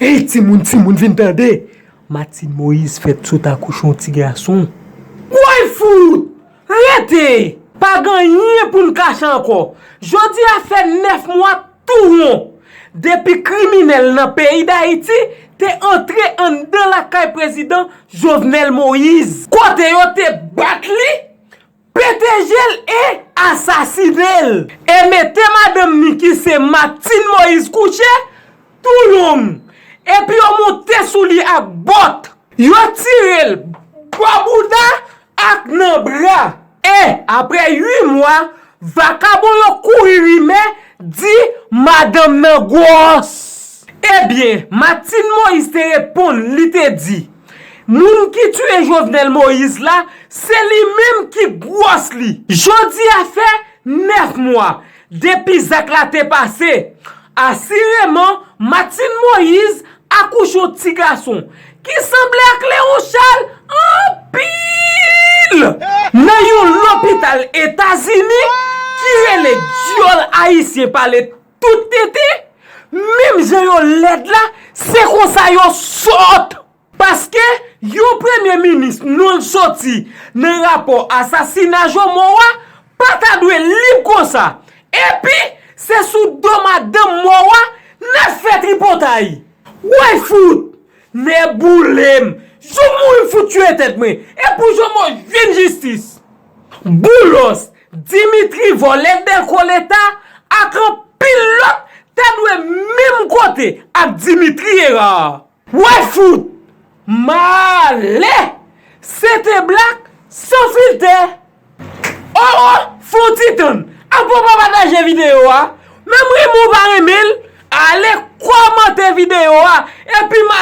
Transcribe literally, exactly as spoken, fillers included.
Ey, timoun, timoun, vin tande! Martine Moïse fèt sot akouche yon ti gason. Woy fout! Rete! Pa gen anyen pou n kache ankò. Jodi a fè nèf mwa tou won depi kriminèl nan peyi Dayiti te antre anndan lakay prezidan Jovenel Moïse, kote yo te bat li, pete je l e asasine l, e mete madanm ni ki se Martine Moïse kouche tou long, epi yo monte sou li ak bòt, yo tire l bò bouda ak nan bra. E, apre uit mwa, vakabon yo kouri rimè di madanm nan gwòs. Ebyen, Martine Moïse te reponn, li te di, moun ki tiye Jovenel Moïse la, se li menm ki gwòs li. Jodi a fè nèf mwa depi zak la te pase. Asireman, Martine Moïse akouche yon ti gason ki sanble ak Leon Charles anpil nan yon lopital Etazini ki rele dyòl ayisyen pale tout tete. Menm jan yo lèd la, se konsa yo sòt. Paske yon premye minis non l soti nan rapò asasina Jomo a pa ta dwe lib konsa. Epi, se sou do madanm mò a n ap fè tripotay. Woy fout! Nèboule m! Jomo, m fout tiye tèt mwen! E pou Jomo jwenn jistis! Boulos, Dimitri vòlè dèko leta ak anpil lòt ta dwe menm kote ak Dimitri Hérard. Woy fout! Malè! Sete Black san filtè! Oh oh, fè yon ti tann. Avan w pa pataje videyo a, menm renmen w pa renmen l, ale kòmante videyo a, epi m a